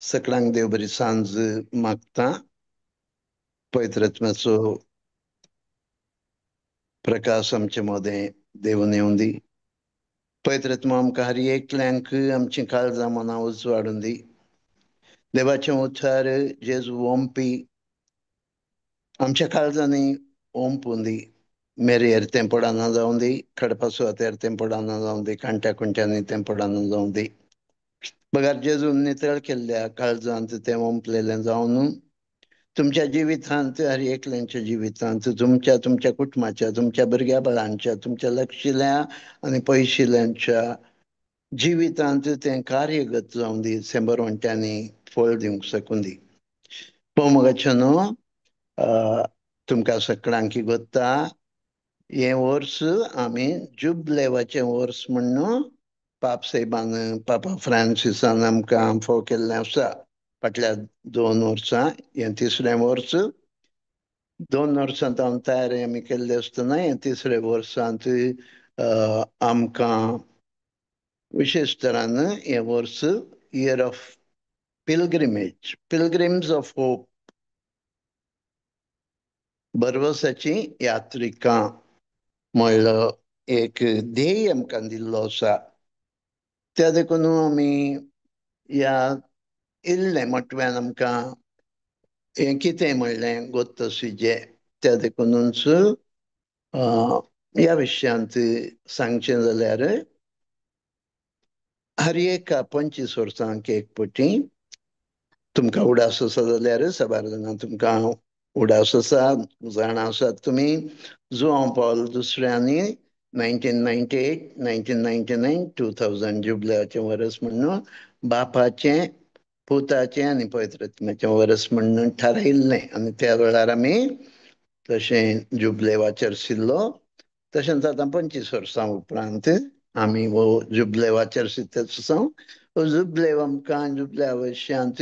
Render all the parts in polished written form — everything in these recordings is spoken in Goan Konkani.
सगळ्यांक देव बरी सांज मागता. पवित्र आत्म्याचो प्रकाश आमचे मदें देवून येवं दी. पवित्र आत्मा आमकां हर एकल्यांक आमची काळजां मनां उजवाडून दी. देवाचें उच्चार जेजू ओंपी आमच्या काळजांनी ओंपून दी. मेरेर तें पडना जावं दी, खडपा सुवातेर तें पडना जावं दी, कांट्या कुंट्यांनी तें पडना जावं दी. बगर जेजून नितळ केल्ल्या काळजांत तें ओंपलेलें जावन तुमच्या जिवितांत, हर एकल्यांच्या जिवितांत, तुमच्या तुमच्या कुटुंबाच्या, तुमच्या भुरग्या बाळांच्या, तुमच्या लक्षिल्या आनी पयशिल्यांच्या जिवितांत तें कार्यगत जावं दी. शंबर वंट्यांनी फळ दिवंक शकूं दी. पळोवंक न्हू, तुमकां सगळ्यांक गोत्ता हें वर्स आमी जुबलेवाचें वर्स म्हण्ण पाप साहेबान, पापा फ्रांसिसान आमकां फोव केल्लें आसा. फाटल्या 2 वर्सां हें तिसरें वर्स, 2 वर्सां हांव तयारी आमी केल्ली आसतना हें तिसऱ्या वर्सांत आमकां विशेश तरान हें वर्स year of pilgrimage, pilgrims of hope, भरवसाची यात्रिका म्हणलो एक ध्येय आमकां दिल्लो आसा. त्या देखून आमी ह्या इल्लें मटव्यान आमकां हें कितें म्हणलें गोत्तसिजें, त्या देखूनच ह्या विशयांत सांगचें जाल्यार हर एका 25 वर्सांक एक पटी तुमकां उडास आसा जाल्यार साबार जाणां तुमकां उडास आसा, जाणां आसात तुमी. जुआंव पावल दुसऱ्यांनी 1998, 1999, 2000 जुबल्याचें वर्स म्हणून बापाचें, पुताचें आनी पवित्र आत्म्याचें वर्स म्हणून थारायिल्लें. आनी त्या वेळार आमी तशें जुबलेव आचरशिल्लो. तशेंच आतां 25 वर्सां उपरांत आमी हो जुबलेव आचरशिल्ले. हो जुबलेव आमकां जुबल्या विशयांत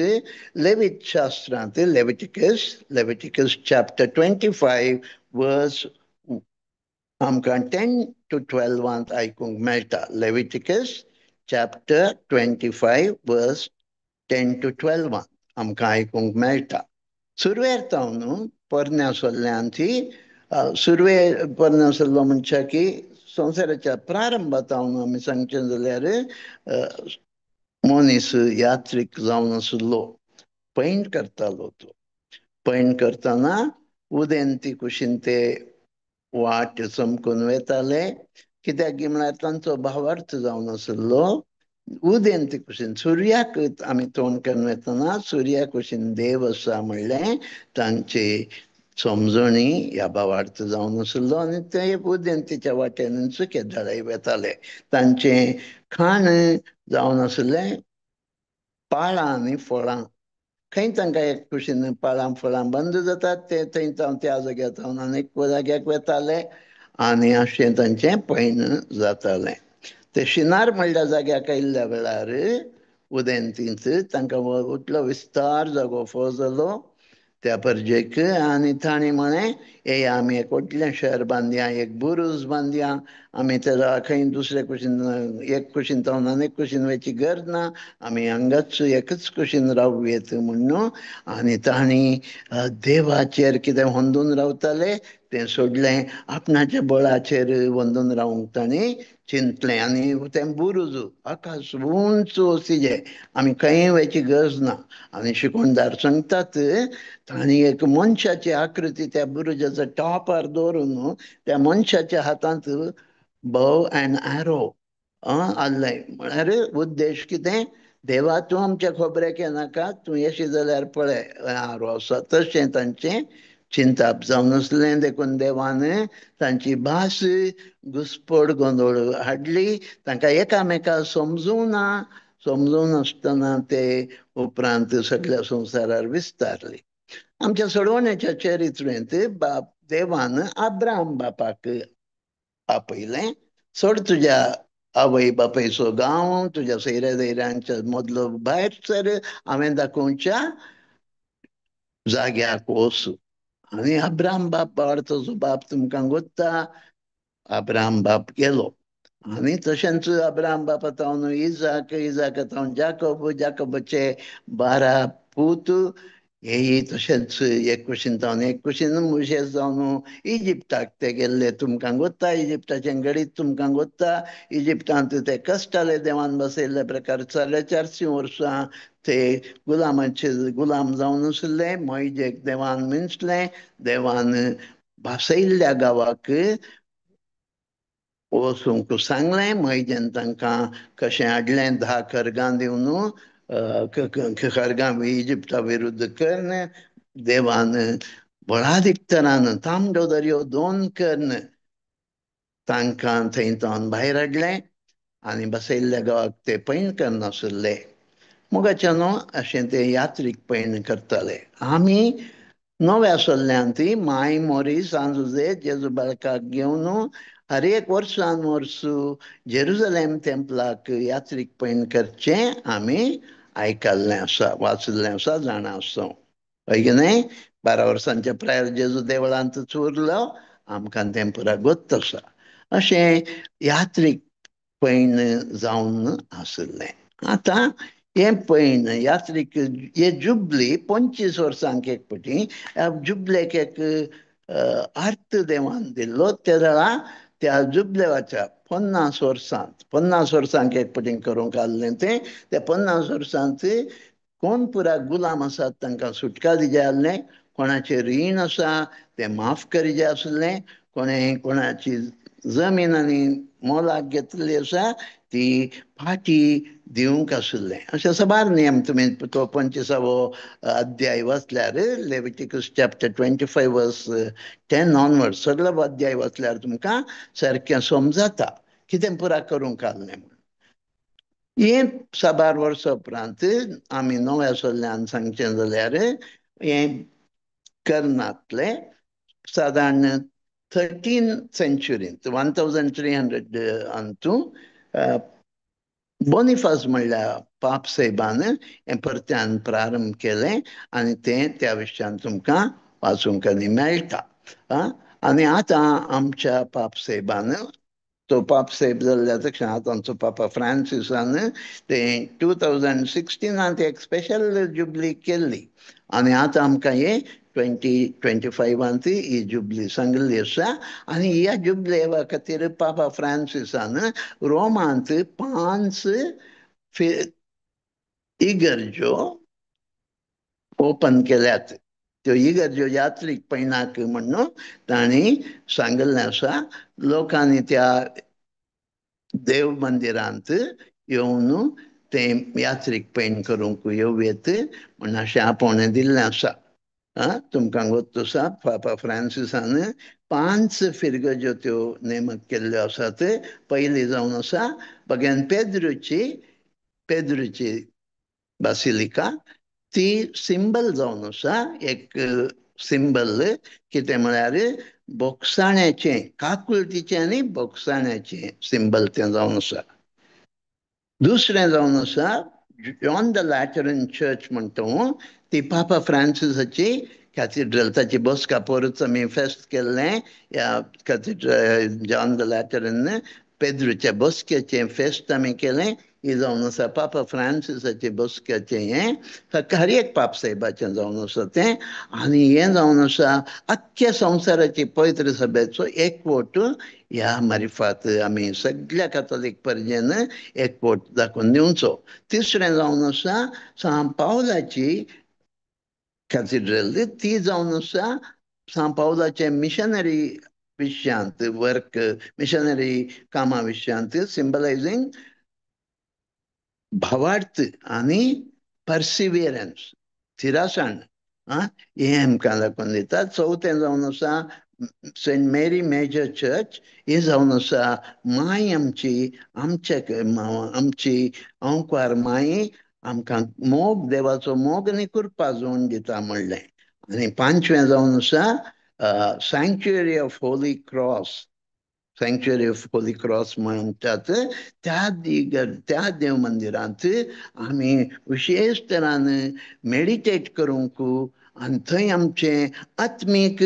लेवीत शास्त्रांत लेविटिकस चॅप्टर 25 वर्स आमकां 10 to 12 आयकूंक मेळटा. लेविटिकस चॅप्टर 25 वर्स 10 to 12 आमकां आयकूंक मेळटा. सुरवेर तावन पोरण्या सल्ल्यांत, सुरवे पोरण्या सल्लो म्हणच्या की संवसाराच्या प्रारंभात आमी सांगचें जाल्यार मनीस यात्रीक जावन आशिल्लो, पैण करतालो. तो पैण करतना उदेंती कुशीन ते वाट चमकून वेताले. कित्याक म्हळ्यार तांचो भावार्थ जावन आशिल्लो. उदेंती कुशीन सुर्याक आमी तोंड करून वेतना सुर्या कुशीन देव आसा म्हणलें तांची समजणी ह्या भावार्थ जावन आशिल्लो. आनी ते उदेंतीच्या वाटेन केदाळाय वेताले. तांचें खाण जावन आशिल्लें पाळां आनी फळां. खंय तांकां एक कुशीन पाळां फळां बंद जातात ते थंय जावन त्या जाग्यार जावन आनी एक जाग्याक वेताले आनी अशें तांचें पैण जातालें. ते शिनार म्हणल्या जाग्याक आयिल्ल्या वेळार उदेंतींत तांकां उठलो विस्तार जागो फोव जालो त्या परजेक. आनी तांणी म्हळें, येया आमी एक व्हडलें शहर बांदया, एक बुरूज बांदया, आमी त्या खंय दुसरे कुशीन एक कुशीन जावन आनी एक कुशीन वयची गरज ना, आमी हांगाच एकच कुशीन रावयेत म्हणून. आनी तांणी देवाचेर कितें वंदून रावताले तें सोडलें, आपणाच्या बळाचेर वंदून रावंक तांणी चिंतलें. आनी तें बुरूज आकाश उंच वसिजें, आमी खंय वयची गरज ना. आनी शिकोणदार सांगतात तांणी एक मनशाची आकृती त्या बुरुजाच्या टॉपार दवरून त्या मनशाच्या हातांत बोव अँड एरो आसलें. म्हळ्यार उद्देश कितें, देवा तूं आमच्या खबरेक येनाका, तूं येशी जाल्यार पळय आरो आसा. तशें तांचें चिंताप जावन आसलें. देखून देवान तांची भास घुसपड गोंदळ हाडली, तांकां एकामेका समजूं ना. समजून आसतना ते उपरांत सगळ्या संवसारार विस्तारले. आमच्या सोडवण्याच्या चरित्रेंत बाप देवान आब्राम बापाक आपयलें, सोड तुज्या आवय बापायचो गांव, तुज्या सोयऱ्या धैऱ्यांच्या मदलो भायर सर, हांवें दाखोवच्या जाग्याक वच. आनी अब्राम बाप बाळतोचो बाप तुमकां गोत्ता, अब्राम बाप गेलो आनी तशेंच अब्राहम बापा तावन इजाक, इजाक तावन जाकोब, जाकोबाचे 12 पूत हेय तशेंच एक कुशीन तावन एक कुशीन विशेश जावन इजिप्ताक ते गेल्ले. तुमकां गोत्ता इजिप्ताचें गणीत तुमकां गोत्ता. इजिप्तांत ते कश्टाले देवान बसयल्ले प्रकार 450 वर्सां ते गुलामाचे गुलाम जावन आशिल्ले. मोहिजेक देवान मिनसलें, देवान भासयल्ल्या गांवाक वचूंक सांगलें. मोहिजेन तांकां कशें हाडलें, 10 खरगां दिवन खरगां इजिप्ता विरुद्ध कर्ण देवान बळादीक तरान तांबडो दर्यो 2 कर्ण तांकां थंय तावन भायर हाडलें आनी बसयल्ल्या गांवाक ते पैण करनाशिल्ले. मोगाच्या न्हू अशें ते यात्रीक पैण करताले. आमी नव्या सल्ल्यान ती माय मोरी सांजुजे जेजू बाळकाक घेवन हर एक वर्सान वर्स जेरुजलेम टेम्पलाक यात्रीक पैण करचें आमी आयकल्लें आसा, वाचिल्लें आसा, जाणा आसा. हय की न्हय? 12 वर्सांच्या प्रायर जेजू देवळांत उरलो, आमकां तें पुरा गोत्त आसा. अशें यात्रीक पैण जावन आशिल्लें. आतां हें पैण यात्रीक हे जुबली 25 वर्सांक एक फावटी ह्या जुबलेक एक अर्थ देवान दिल्लो. त्या वेळार त्या जुबलेवाच्या 50 वर्सांत 50 वर्सांक एक फावटी करूंक आसलें तें. त्या 50 वर्सांत कोण पुरा गुलाम आसात तांकां सुटका दिजे आसलें, कोणाचें रीण आसा तें माफ करिजे आसलें, कोणें कोणाची जमीन आनी मोलाक घेतिल्ली आसा ती फाटी दिवंक आशिल्लें. अशें साबार नेम तुमी तो 25वो अध्याय वाचल्यार, लेविटिकस चॅप्टर 25 वर्स 10 ऑनवर्ड सगळो अध्याय वाचल्यार तुमकां सारकें समजता कितें पुरा करूंक आसलें म्हूण. हें साबार वर्सां उपरांत आमी नव्या सल्ल्यान सांगचें जाल्यार हें करनातलें. सादारण 13th सेंचुरींत 1300 अंतू बोनिफास म्हणल्यार पाप साहेबान हें परत्यान प्रारंभ केलें आनी तें त्या विशयान तुमकां वाचूंक आनी मेळटा. आनी आतां आमच्या पाप साहेबान तो पाप साहेब जाल्ल्या तक्षण आतां आमचो पापा फ्रांसिसान ते 2016 एक स्पेशल जुबली केल्ली आनी आतां आमकां हे 2025 ही जुबली सांगिल्ली आसा. आनी ह्या जुबले खातीर पापा फ्रांसिसान रोमांत 5 इगर्ज्यो ओपन केल्यात. त्यो इगर्ज्यो यात्रीक पैणाक म्हणून तांणी सांगिल्लें आसा. लोकांनी त्या देव मंदिरांत येवन तें यात्रीक पैण करूंक येवं येत म्हूण अशें आपोवणें दिल्लें आसा. तुमकां गोत्त आसा पापा फ्रांसिसान 5 फिरगज्यो त्यो नेमक केल्ल्यो आसात. पयली जावन आसा बगेन पेद्रुची, पेद्रुची बासिलिका, ती सिंबल जावन आसा. एक सिंबल कितें म्हळ्यार बोगसाण्याचें, काकुळतीचें आनी बोगसाण्याचें सिंबल तें जावन आसा. दुसरें जावन आसा जॉन the लॅटरन चर्च म्हणटा ती पापा फ्रांसिसाची कॅथिड्रल, ताची बसका पोरूच आमी फेस्त केल्लें. ह्या कॅथिड्रल जॉन the लॅटरन पेद्रूच्या बसकेचें फेस्त आमी केलें. ही जावन आसा पापा फ्रांसिसाचे बसक्याचें हें हर एक पाप साहेबाचें जावन आसा तें. आनी हें जावन आसा आख्ख्या संवसाराची पवित्र सभेचो एकवट. ह्या मारिफात आमी सगळ्या कातोलीक परजेन एकवट दाखोवन दिवचो. तिसरें जावन आसा सांव पावलाची कॅथिड्रल, ती जावन आसा सांव पावलाचे मिशनरी विशयांत वर्क, मिशनरी कामा विशयांत सिंबलायझींग भावार्थ आनी पर्सिवियरन्स, थिरासाण हें आमकां दाखोवन दिता. चवथें जावन आसा सेंट मेरी मेजर चर्च, हें जावन आसा माय आमची, आमच्या आमची अंकवार माई आमकां मोग, देवाचो मोग आनी कृपा जोडून दिता म्हणलें. आनी पांचवें जावन आसा sanctuary of holy cross, sanctuary of holy cross म्हणटात त्या त्या देव मंदिरांत आमी विशेश तरान मेडिटेट करूंक आनी थंय आमचें आत्मीक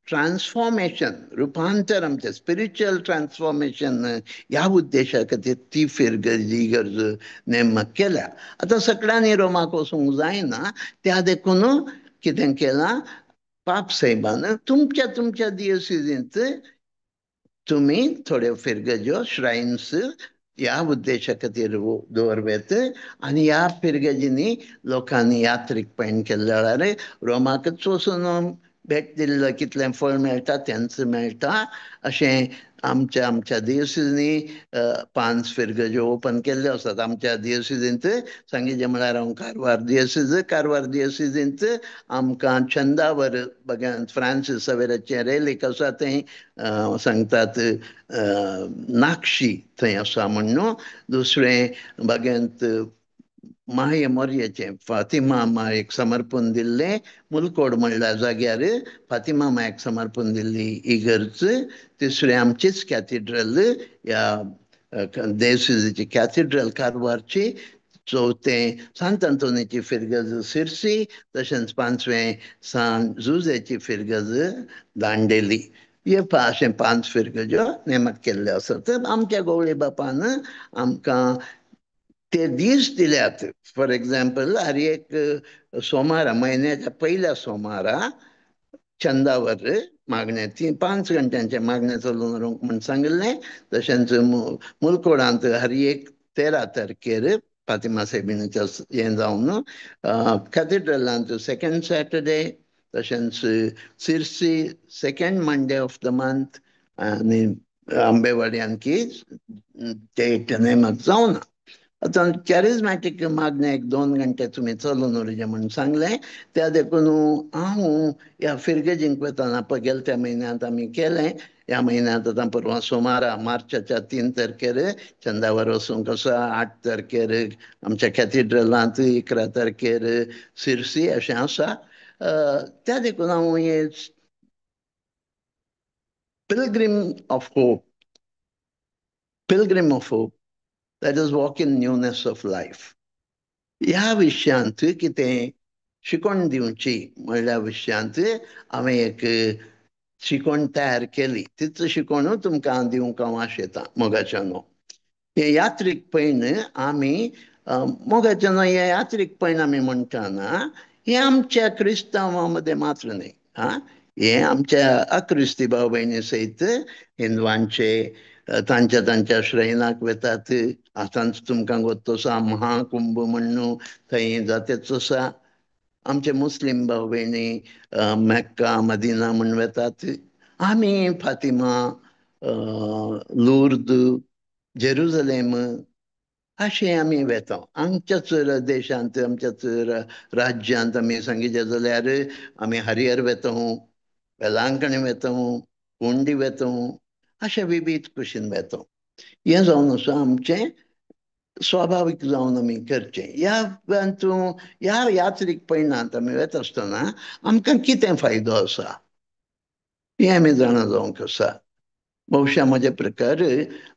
ट्रान्सफॉर्मेशन, रुपांतर, आमचें स्पिरिच्युअल ट्रान्सफॉर्मेशन ह्या उद्देशा खातीर ती फिरगर्ज इगर्ज नेमक केल्या. आतां सगळ्यांनी रोमाक वचूंक जायना, त्या देखून कितें केलां पाप साहेबान, तुमच्या तुमच्या दियसिजींत तुमी थोड्यो फिरगज्यो श्रायन्स ह्या उद्देशा खातीर दवरवेत आनी ह्या फिरगजींनी लोकांनी यात्रीक पैण केल्ले जाल्यार रोमाकच वचून भेट दिल्लें कितलें फळ मेळटा तेंच मेळटा. अशें आमच्या आमच्या दियसिजींनी 5 फिरगज्यो ओपन केल्ल्यो आसात. आमच्या दियसिजींत सांगीचें म्हळ्यार हांव कारवार दियसिज, कारवार दियसिजींत आमकां चंदावर बगान फ्रांसीस सवेराचें रेलीक आसा थंय सांगतात नाक्षी थंय आसा म्हण. दुसरें बागेंत माये मोरयेचें फातिमा मायेक समर्पण दिल्लें मुलकोड म्हणल्या जाग्यार फातिमा मायेक समर्पण दिल्ली इगर्ज. तिसरें आमचीच कॅथिड्रल ह्या देवसिजीची कॅथिड्रल कारवारची. चवथें सांत आंतोनीची फिरगज सिरसी. तशेंच पांचवें सान जुजेची फिरगज दांडेली. हे अशें 5 फिरगज्यो नेमक केल्ल्यो आसात. आमच्या गवळी बापान आमकां ते दीस दिल्यात. फॉर एग्जाम्पल हर एक सोमारा, म्हयन्याच्या पयल्या सोमारा चंदावर मागणें 5 घंट्यांचें मागणें चलून व्हरूंक म्हूण सांगिल्लें. तशेंच मुलकोडांत हर एक 13 तारखेर फातिमा सायबिणीचें हें जावन कॅथिड्रलांत सेकंड सॅटर्डे, तशेंच Sirsi second Monday of the month आनी आंबेवाडी आणखी डेट नेमक जावना. आतां कॅरिजमॅटीक मागणें 1-2 घंटे तुमी चलून उरचें म्हूण सांगलें. त्या देखून हांव ह्या फिरगजींक वतना पळय गेल्या त्या म्हयन्यांत आमी केलें. ह्या म्हयन्यांत आतां परवां सोमारा मार्चाच्या 3 तारखेर चंदावर वचूंक आसा, 8 तारखेर आमच्या कॅथिड्रलांत, 11 तारखेर सिरसी अशें आसा. त्या देखून हांव हे pilgrim of hope, pilgrim of hope, that is walk in newness of life, ह्या विशयांत कितें शिकवण दिवची म्हणल्या विशयांत हांवें एक शिकवण तयार केली. तीच शिकवण तुमकां दिवंक हांव आशेतां मोगाच्यानो. हें यात्रीक पैण आमी मोगाच्यानो, हें यात्रीक पैण आमी म्हणटाना हें आमच्या क्रिस्तांवां मदें मात्र न्हय, आं, हें आमच्या अक्रिस्ती भाव भयणी सयत हिंदवांचे तांच्या तांच्या श्रेणाक वेतात. आतांच तुमकां गोत्तो आसा महाकुंभ म्हण्णू थंय जातेच आसा. आमचे मुस्लीम भाव भयणी मॅक्का मदिना म्हण वेतात. आमी फातिमा, लुर्द, जेरुजलेम अशें आमी वेता. आमच्याच देशांत, आमच्याच राज्यांत आमी सांगीचें जाल्यार आमी हरिहर वेता, वेलांकणी वेता, कोंडी वेता, अशें विवीध कुशीन वेता. हें जावन आसा आमचें स्वाभावीक जावन आमी करचें. ह्या ह्या यात्रीक पयणांत आमी वेता आसतना आमकां कितें फायदो आसा हें आमी जाणा जावंक आसा. बहुशा म्हज्या प्रकार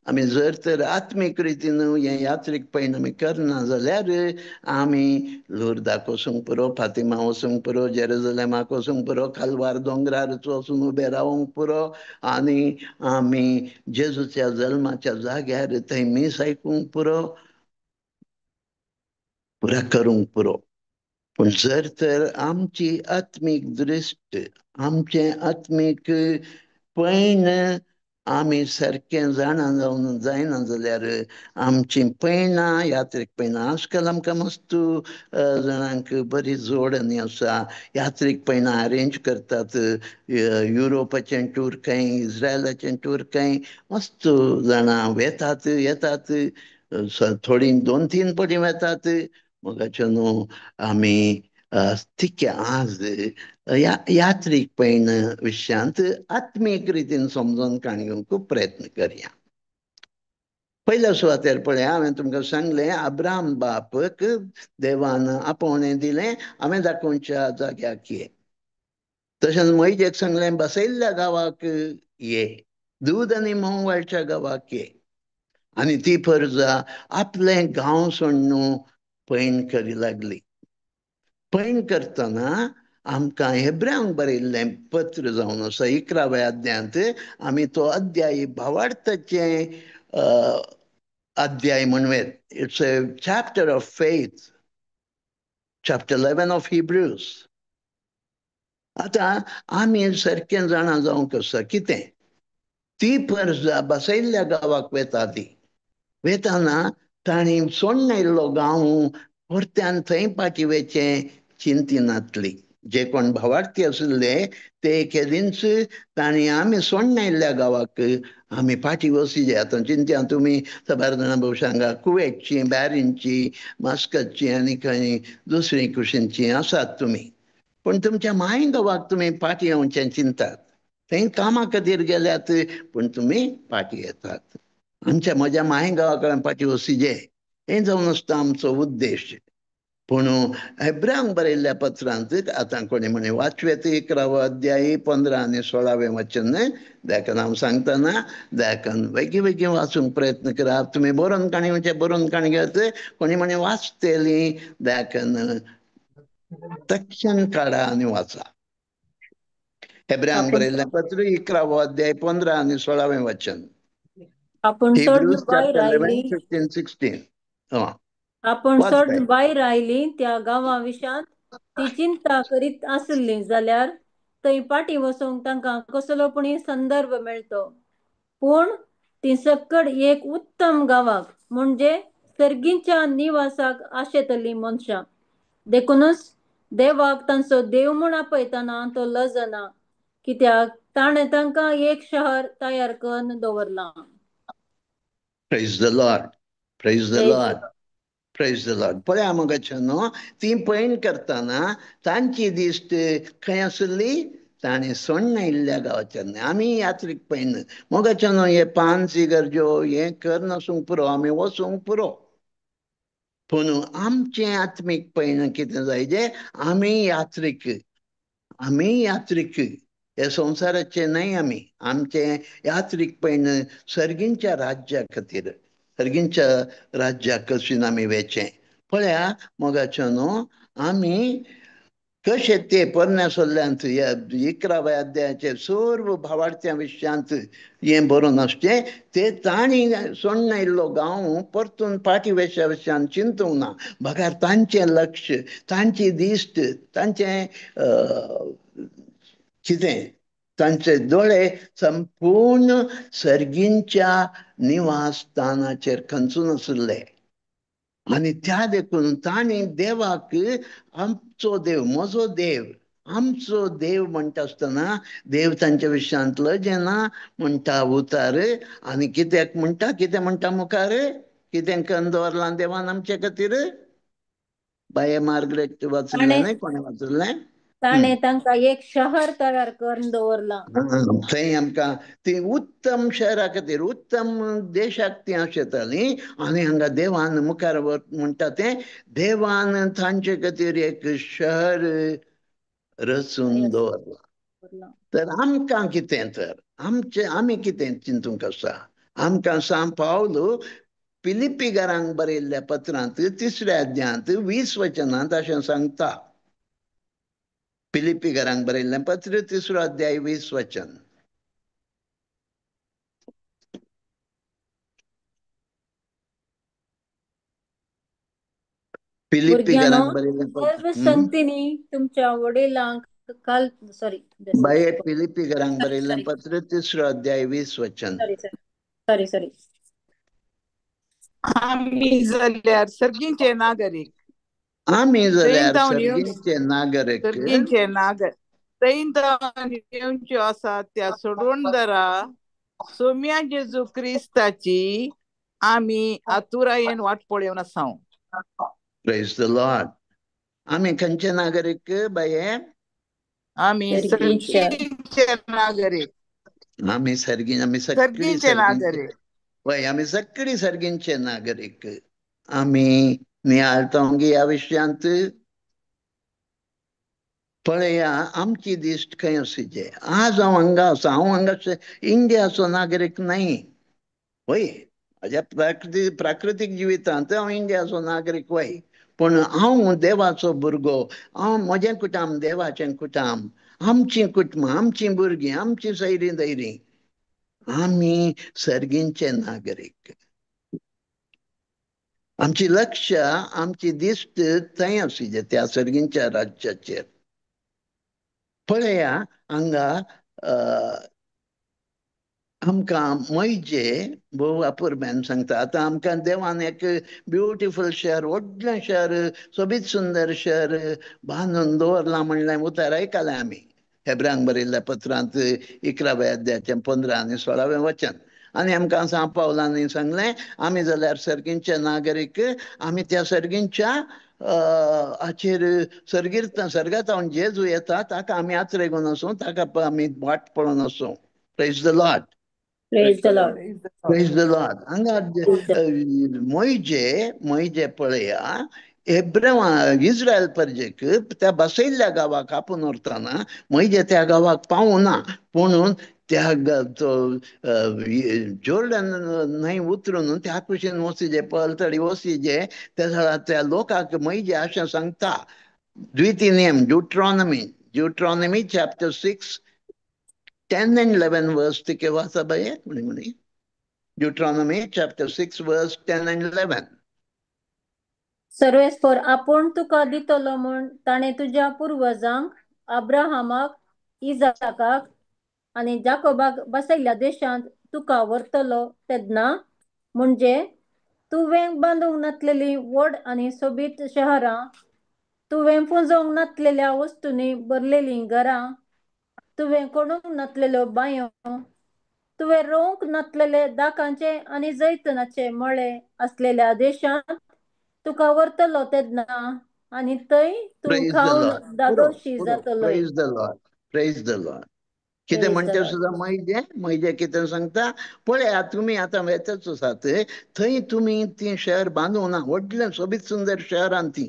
आमी जर तर आत्मीक रितीन हें यात्रीक पयण आमी करना जाल्यार आमी लुर्दाक वचूंक पुरो, फातिमा वचूंक पुरो, जेरुजलेमाक वचूंक पुरो, कालवार दोंगरार वचून उबें रावंक पुरो आनी आमी जेजूच्या जल्माच्या जाग्यार थंय मीस आयकूंक पुरो, पुरा करूंक पुरो. पूण जर तर आमची आत्मीक दृश्ट, आमचें आत्मीक पयण आमी सारकें जाणा जावन जायना जाल्यार आमचीं पयणां, यात्रीक पयणां आजकाल आमकां मस्त जाणांक बरी जोडणी आसा. यात्रीक पयणां अरेंज करतात, युरोपाचें टूर खंय, इस्रायलाचें टूर खंय, मस्त जाणां वेतात येतात, थोडीं 2-3 पटी वेतात. मोगाचे न्हू आमी तिके आज यात्रीक पयण विशयांत आत्मीक रितीन समजून काण घेवंक प्रयत्न करया. पयल्या सुवातेर पळया, हांवें तुमकां सांगलें अब्राहम बापक देवान आपोवणें दिलें, हांवें दाखोवच्या जाग्याक ये. तशेंच मोहिजेक सांगलें बसयल्ल्या गांवाक ये, दूद आनी म्होंव वाळच्या गांवाक ये. आनी ती परजा आपलें गांव सोडून पैण करी लागली. पैण करतना आमकां हेब्रांक बरयल्लें पत्र जावन आसा 11व्या अध्यायांत. आमी तो अध्याय भावार्थाचें अध्याय म्हणूं. It's a chapter of faith, chapter 11 of Hebrews. आतां आमी सारकें जाणा जावंक आसा कितें ती परजा बसयल्ल्या गांवाक वेता. ती वेताना तांणी सोडून आयिल्लो गांव परत्यान थंय फाटीं वचचें चिंतिनातली. जे कोण भावार्थी आशिल्ले ते केदींच तांणी आमी सोडून आयिल्ल्या गांवाक आमी फाटीं वचचे. आतां चिंत्या तुमी साबार जाणां भोवशा हांगा कुवेतची, बॅरीनची, मास्कतची आनी खंय दुसरी कुशीनची आसात तुमी, पूण तुमच्या माय गांवाक तुमी फाटीं येवचें चिंतात. थंय कामा खातीर गेल्यात पूण तुमी फाटीं येतात. आमच्या म्हज्या माय गांवा कडेन फाटीं वचचे हें जावन आसता आमचो उद्देश. पूण हेब्रांक बरयल्ल्या पत्रांत आतां कोणी म्हणे वाचवेत 11वो अध्याय 15 आनी 16वें वचन. देखून हांव सांगतना देखून बेगीन बेगीन वाचूंक प्रयत्न करात. तुमी बरोवन काणी म्हणजे बरोवन काणी घेत कोणी म्हणे वाचतली देखून तक्षण काडा आनी वाचा. हेब्रांक बरयल्लें पत्र 11वो अध्याय 15 आनी 16वें वचन. आपण Hebrews chapter 11, 15, 16. आपण सोड भायर आयली त्या गांवा विशांत ती चिंता करीत आसली जाल्यार थंय फाटीं वचूंक तांकां कसलो पूण संदर्भ मेळटो. पूण ती सक्कड एक उत्तम गांवाक म्हणजे सर्गीच्या निवासाक आशेतली मनशां. देखूनच देवाक तांचो देव म्हूण आपयतना तो लजना, कित्याक ताणें तांकां एक शहर तयार करून दवरलां. Praise the Lord, praise the Lord, praise the Lord. पळया मोगाचो न्हू, ती पयण करतना तांची दिश्ट खंय आसली? ताणें सोडून आयिल्ल्या गांवाच्या. आमी यात्रीक पयण मोगाचो न्हू, हे पान गरजो हें करनासूंक पुरो, आमी वचूंक पुरो. पूण आमचें आत्मीक पयण कितें जाय जे आमी यात्रीक, आमी यात्रीक हे संवसाराचे न्हय. आमी आमचें यात्रीक पयण सर्गींच्या राज्या खातीर, सर्गींच्या राज्याक कशीन आमी वेचें. पळया मोगाचो न्हू, आमी कशें ते पोरण्या सल्ल्यांत ह्या 11व्या अध्यायाचे सर्व भावार्थ्यां विशयांत हें बरोवन आसचें ते तांणी सोडून आयिल्लो गांव परतून फाटीं वेच्या विशयान चिंतूंक ना, बगर तांचें लक्ष, तांची दिश्ट, तांचें कितें तांचे दोळे संपूर्ण सर्गींच्या निवासस्थानाचेर खंचून आशिल्ले. आनी त्या देखून तांणी देवाक आमचो देव, म्हजो देव, आमचो देव म्हणटा आसतना देव तांच्या विशयांत लजेना म्हणटा उतार. आनी कित्याक म्हणटा, कितें म्हणटा मुखार, कितें करून दवरलां देवान आमचे खातीर? बाये मार्गरेट वाचिल्लें न्हय, कोणें वाचिल्लें? ताणें तांकां एक शहर तयार करून दवरलां. थंय आमकां ती उत्तम शहरा खातीर, उत्तम देशाक ती आशेताली. आनी हांगा देवान मुखार म्हणटा तें देवान तांचे खातीर एक शहर रचून दवरलां. तर आमकां कितें, तर आमचें आमी कितें चिंतूंक आसा? आमकां सांत पावल फिलिप्पीकारांक बरयल्ल्या पत्रांत 3ऱ्या अध्यायांत 20 वचनांत अशें सांगता. फिलिप्पीकारांक बरयल्लें पत्र 3रो अध्याय 20 वचन. फिलिप्पीकारांक बरयल्लें पत्र संगतींनी तुमच्या वडिलांक काल सॉरी बाये फिलिप्पीकारांक बरयल्लें पत्र 3रो अध्याय 20 वचन. सॉरी सॉरी आमी जाल्यार सर्गींचे नागरीक, आमी जाल्यार सर्गींचे नागरीक, सर्गींचे नागरीक थंय जावन येवच्यो आसा त्या सोडून दरा सोम्या जेजू क्रिस्ताची आमी आतुरायेन वाट पळोवन आसा. Praise the Lord. आमी खंयचे नागरीक बाये? आमी सर्गींचे नागरीक. आमी सर्गी, आमी सर्गींचे नागरीक. वय, आमी सगळीं सर्गींचे नागरीक. आमी नियाळटा ह्या विशयांत पळया आमची दिश्ट खंय आसचे. आज हांव हांगा आसा, हांव हांगा इंडियाचो नागरीक न्हय. वय, म्हज्या प्राकृतीक जिवितांत हांव इंडियाचो नागरीक वय, पूण हांव देवाचो भुरगो, हांव म्हजें कुटाम देवाचें कुटाम, आमचीं कुटुंबां, आमचीं भुरगीं, आमचीं सैरीं दैरीं, आमी सर्गींचे नागरीक. आमची लक्ष, आमची दिश्ट थंय आसली त्या सर्गींच्या राज्याचेर. पळया हांगा आमकां मैजे भोव अपुरबायेन सांगता. आतां आमकां देवान एक ब्युटिफूल शहर, व्हडलें शहर, सोबीत सुंदर शहर बांदून दवरलां म्हणलें उतर आयकलें आमी हेब्रांक बरयल्ल्या पत्रांत 11व्या अध्यायाचें 15 आनी 16वें वचन. आनी आमकां सांव पावलांनी सांगलें आमी जाल्यार सर्गींचे नागरीक, आमी त्या सर्गींच्या हाचेर सर्गीर सर्गांत जेजू येता ताका आमी आत्रेगून आसूं, ताका आमी वाट पळोवन आसूं. Praise the Lord. Praise the Lord. Praise the Lord. हांगा मोयजे मोयजे पळया एब्रावा इस्रायल परजेक त्या बसयल्ल्या गांवाक आपून व्हरतना मोयजे त्या गांवाक पावना, पुणून त्या जोर्डन न्हंय उतरून त्या कुशीन वचजे, पलतडी वचजे, त्या त्या लोकांक मोयजे अशें सांगता. द्वितीय नेम, ड्युट्रॉनमी, ड्युट्रॉनमी चॅप्टर 6 10 and 11 verse तिके वाचा बाये म्हणी म्हणी. Deuteronomy chapter 6 verse 10 and 11. सर्वेस्पर आपूण तुका दितलो म्हूण ताणें तुज्या पुर्वजांक अब्राहमाक, इजाकाक आनी जाकोबाक बसयल्ल्या देशांत तुका व्हरतलो तेन्ना, म्हणजे तुवें बांदूंक नातलेलीं व्हड आनी सोबीत शहरां, तुवें पुंजोवंक नातलेल्या वस्तूंनी भरलेलीं घरां, तुवें कोणूंक नातलेल्यो बांयो, तुवें रोवंक नातलेले दाकांचे आनी जैतनाचे मळे आसलेल्या देशांत तुका व्हरतलो तेन्ना, आनी थंय तूं खावन धादोशी जातलो. Praise the Lord. Praise the Lord. कितें म्हणटा सुद्दां मैजे मैजे कितें सांगता पळया तुमी आतां वेतच आसात थंय तुमी ती शहर बांदूंक ना, व्हडलें सोबीत सुंदर शहरान ती,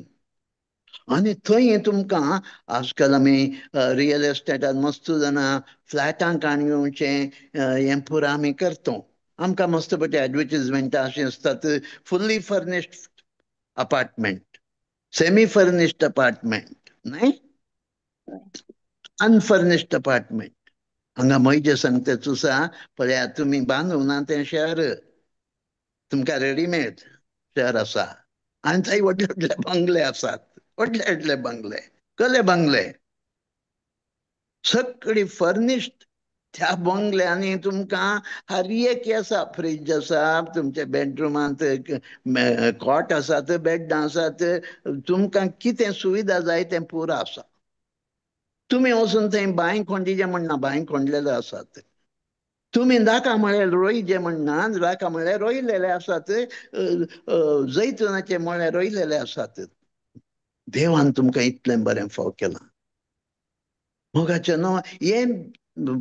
आनी थंय तुमकां आजकाल आमी रियल एस्टेटान मस्त जाणां फ्लॅटां काण घेवचें हें पुरो आमी करता. आमकां मस्त पैकी एडवर्टीजमेंटां अशीं आसतात, fully furnished apartment, semi furnished apartment, न्हय अनफर्निश्ड अपार्टमेंट. हांगा मैजे सांगता तुसा पळया तुमी बांदूंक ना तें शहर, तुमकां रेडीमेड शहर आसा आनी थंय व्हडले व्हडले बंगले आसात, व्हडले व्हडले बंगले, कसले बंगले, सगळी फर्निश्ड. त्या बंगल्यांनी तुमकां हर एक आसा, फ्रीज आसा, तुमच्या बेडरुमांत कॉट आसात, बेड्डां आसात, तुमकां कितें सुविधा जाय तें पुरो आसा. तुमी वचून थंय बांय खोंडीचें म्हणना, बांय खोंडलेले आसात. तुमी दाका म्हळ्यार रोयचे म्हणना, दाका म्हळ्यार रोयलेले आसात, जैतुनाचे म्हळ्यार रोयलेले आसात. देवान तुमकां इतलें बरें फाव केलां. मोगाचें न्हू हें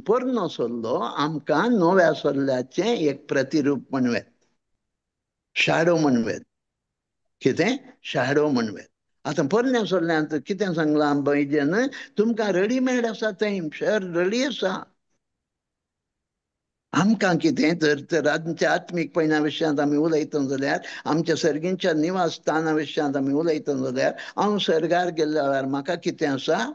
पोरनो सल्लो आमकां नव्या सल्ल्याचें एक प्रतिरूप म्हणवेत, शाडो म्हणवेत. कितें शाडो म्हणवेत. आतां पोरण्या सल्ल्यांत कितें सांगलां बैजेन, तुमकां रेडीमेड आसा थंय शहर रेडी आसा. आमकां कितें तर आमच्या आत्मीक पयना विशयांत आमी उलयता जाल्यार, आमच्या सर्गींच्या निवास स्थाना विशयांत आमी उलयता जाल्यार, हांव सर्गार गेल्ल्या वेळार म्हाका कितें आसा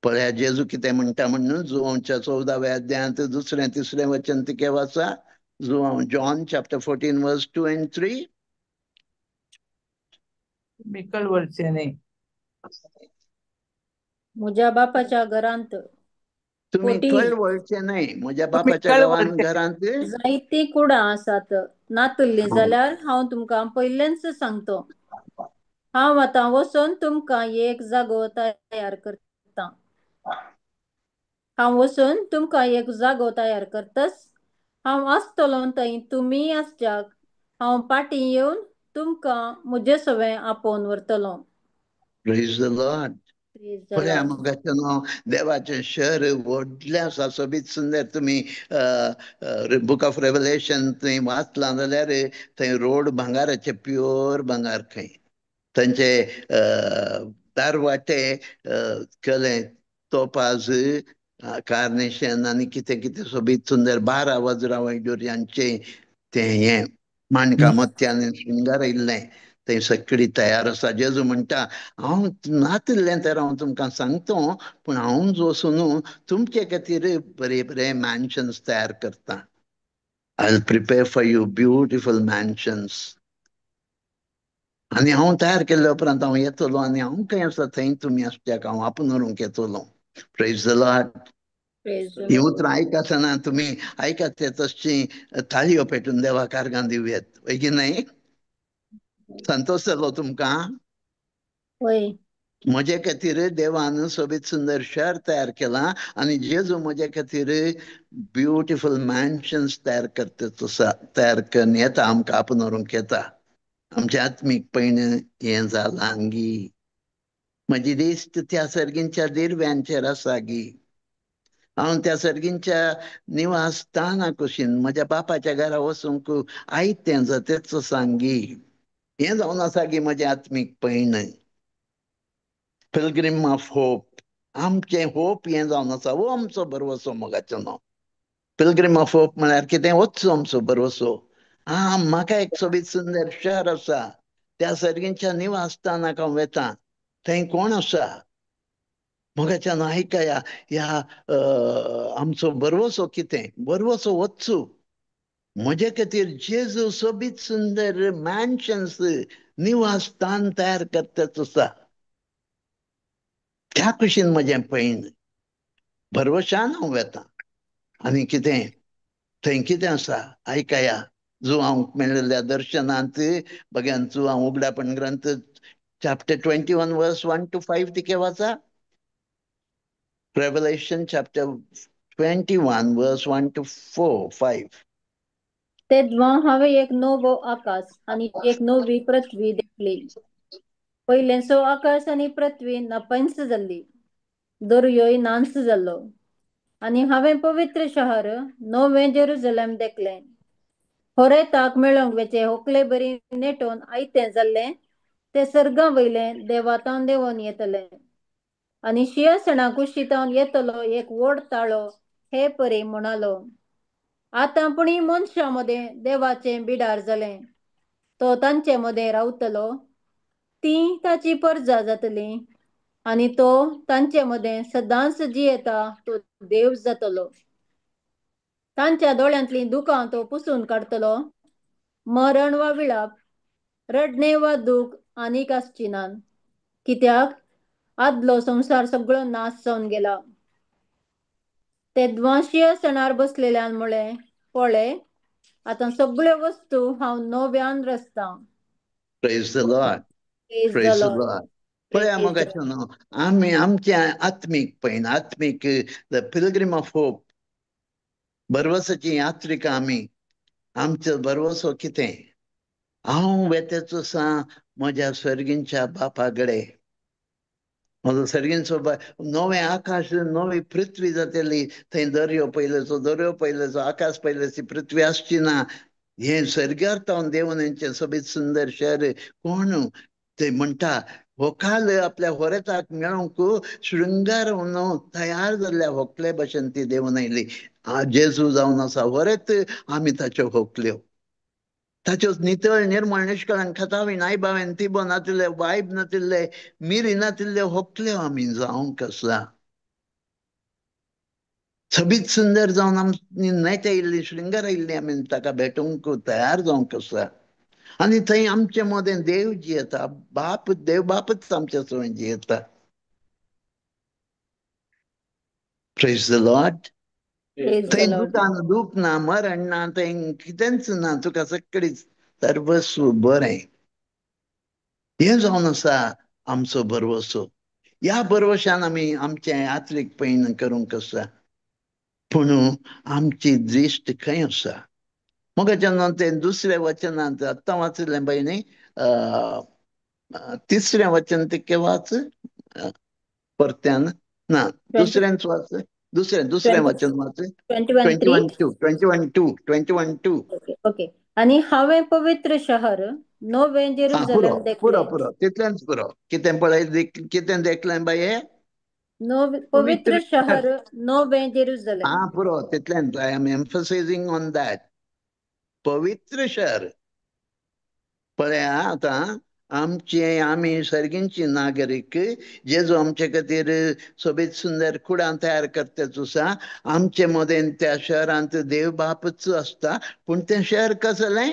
पळया जेजू कितें म्हणटा म्हणून जुवांच्या 14व्या अध्यायांत 2 3 वचन तिके वाचा. Joao, John chapter 14 verse 2 and 3. कळवळचें न्ही म्हज्या बापाच्या घरांत तुमी कळवळचें न्हय, म्हज्या बापाच्या घरांत जायतीं कुडां आसात, नातल्लीं जाल्यार हांव तुमकां पयलेंच सांगतो. हांव आतां वचून तुमकां एक जागो तयार करता. हांव वचून तुमकां एक जागो तयार करतच हांव आसतलो थंय तुमी आसच्याक हांव पाटी येवन तुमकां म्हजे सवें आपोवन व्हरतलो. Praise the Lord. पळया मोगाचें न्हू देवाचें शहर व्हडलें आसा, सोबीत सुंदर. तुमी बूक ऑफ रेवलेशन थंय वाचलां जाल्यार थंय रोड भांगाराचे, प्युअर भांगार खंय, थंयचे दारवाटे केले तोपाज, कार्नेशन आनी कितें कितें सोबीत सुंदर 12 वज्रां वैडुर्यांचें तें हें माणकां मोतयांनी शृंगारयल्लें थंय सगळी तयार आसा. जेजू म्हणटा हांव नातिल्लें तर हांव तुमकां सांगतो, पूण हांव वचून तुमचे खातीर बरे बरे मॅन्शन्स तयार करता. I will prepare for you beautiful mansions. आनी हांव तयार केल्ल्या उपरांत हांव येतलो आनी हांव खंय आसा थंय तुमी आसच्याक हांव आपूण व्हरूंक येतलो. Praise the Lord. ही उतरां आयकतना तुमी आयकत ते तशी ताळयो पेटून देवाक आर्गां दिवयेत, हय की न्हय? संतोश जालो तुमकां? म्हजे खातीर देवान सोबीत सुंदर शहर तयार केलां आनी जेजू म्हजे खातीर ब्युटिफूल मॅन्शन्स तयार करता, तयार करून येता, आमकां आपूण व्हरूंक येता. आमचें आत्मीक पयण हें जालां गी. म्हजी दिश्ट त्या सर्गींच्या दिर्व्यांचेर आसा गी. हांव त्या सर्गींच्या निवासस्थाना कुशीन म्हज्या बापाच्या घरा वचूंक आयतें जातेच सांगी. हें जावन आसा गी म्हजें आत्मीक पयण. पिलग्रीम ऑफ होप, आमचें होप हें जावन आसा. हो आमचो भरवसो मोगाचो न्हू. पिलग्रीम ऑफ होप म्हळ्यार कितें? वचचो आमचो भरवसो. आं, म्हाका एक सोबीत सुंदर शहर आसा, त्या सर्गींच्या निवासस्थानाक हांव वेता. थंय कोण आसा? मोगाच्यान आयकया, ह्या आमचो भरवसो कितें? भरवसो वचू म्हजे खातीर जेजू सोबीत सुंदर मॅन्शन्स निवासस्थान तयार करताच आसा. त्या कुशीन म्हजें पयण भरवशान हांव वेता. आनी कितें थंय कितें आसा? आयकया, जो हांव मेळिल्ल्या दर्शनांत बघ्यान जो हांव उगडापण ग्रंथ चॅप्टर 21 वर्स 1 to 5 तिके वाचा. Revelation chapter 21 verse 1 to 4, 5. तेव्हा हांवें एक नवो आकाश आनी एक नवी पृथ्वी देखली. पयलेंचो आकाश आनी पृथ्वी नापंच जाल्ली, दर्योय नांस जाल्लो. आनी हांवें पवित्र शहर नवें जेरुजलेम देखलें. होरेताक मेळोवंक वेचे होकले बरी नेटोवन आयतें जाल्लें तें सर्गां वयलें देवातावन देंवोन येतलें. आनी शिंयासणा कुशीतावन येतलो एक व्हड ताळो हे परी म्हणालो, आतां पुणी मनशां मदें देवाचें बिडार जालें, तो तांचे मदें रावतलो, ती ताची परजा जातली आनी तो तांचे मदें सदांच जियेता तो देव जातलो. तांच्या दोळ्यांतलीं दुकां तो पुसून काडटलो. मरण वा विळाप, रडणें वा दूख आनीक आसची ना, कित्याक आदलो संवसार सगळो नाश जावन गेला. तेद्वां शिंयासणार बसलेल्यान म्हळें, पळय आतां सगळ्यो वस्तू हांव नव्यान रचतां. Praise the Lord. Praise the Lord. पळया मोगाचो न्हू, आमी आमचें आत्मीक पयण, आत्मीक the pilgrim of hope, भरवसाची यात्रिका आमी. आमचो भरवसो कितें? हांव वेतेचो आसा म्हज्या सर्गींच्या बापा कडेन. म्हजो सर्गींचो नवें आकाश नवी पृथ्वी जातली, थंय दर्यो पयलेचो, दर्यो पयलेचो, आकाश पयलेची पृथ्वी आसची ना. हें सर्गार तावन देवून हेंचें सोबीत सुंदर शहर कोण ते म्हणटा होकाल आपल्या होरेताक मेळोवंक शृंगार तयार जाल्ल्या होकले भशेन ती देवून आयली. जेजू जावन आसा होरेत, आमी ताच्यो होकल्यो. ताच्यो नितळ निर्मळ निष्कळंक खतावी नायबावेन तिबो नातिल्ले, वायब नातिल्ले, मिरी नातिल्ले होकल्यो आमी जावंक आसा. सोबीत सुंदर जावन आमी नेटे आयिल्ली, शृंगार आयिल्ली, आमी ताका भेटूंक तयार जावंक आसा. आनी थंय आमचे मदें देव जियेता, बाप देव बापच आमच्या सवें जियेता. Praise the Lord. थंय दुकान दूख ना, मरण ना, थंय कितेंच ना, तुका सगळी सर्वस्व बरें. हें जावन आसा आमचो भरवसो. ह्या भरवशान आमी आमचें यात्रीक पयण करूंक आसा. पूण आमची दृश्ट खंय आसा? मोगाच्यान तें दुसऱ्या वचनांत आत्तां वाचिल्लें पळय न्ही, तिसरें वचन तितकें वाच परत्यान ना, दुसऱ्यांच वाच, दुसरें दुसरें वचन वाच. 21:2, 21:2, 21:2. ओके. आनी हांवें पवित्र शहर नवें जेरुजलेम देखलें. पुरो पुरो तितलेंच पुरो. कितें पळय, कितें देखलें बाये? पवित्र शहर नवें जेरुजलेम. आं पुरो तितलेंच. I am emphasising on that. पवित्र शहर पळया आतां आमचे आमी सर्गींची नागरीक, जेजू आमचे खातीर सोबीत सुंदर कुडां तयार करतेच आसा. आमचे मदें त्या शहरांत देव बापच आसता. पूण तें शहर कसलें?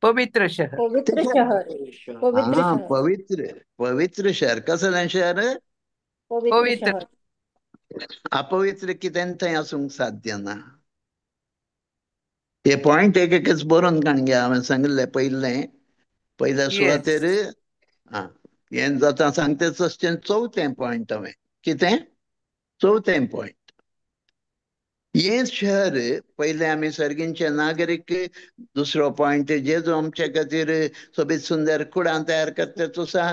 पवित्र शहर. पवित्र शहर. पवित्र हा, शहर. पवित्र, पवित्र शहर. कसलें शहर? पवित्र पवित्र. शहर. अपवित्र कितें थंय आसूंक साध्य ना. हे पॉयंट एक एकच बरोवन काडून घे. हांवें सांगिल्लें पयलें पयल्या सुवातेर. हा, हें जाता सांगतेच तशें चवथें पॉयंट हांवें कितें चवथें पॉयंट, हें शहर पयलें आमी सर्गींचे नागरीक. दुसरो पॉयंट, जेजू आमचे खातीर सोबीत सुंदर कुडां तयार करतेच आसा.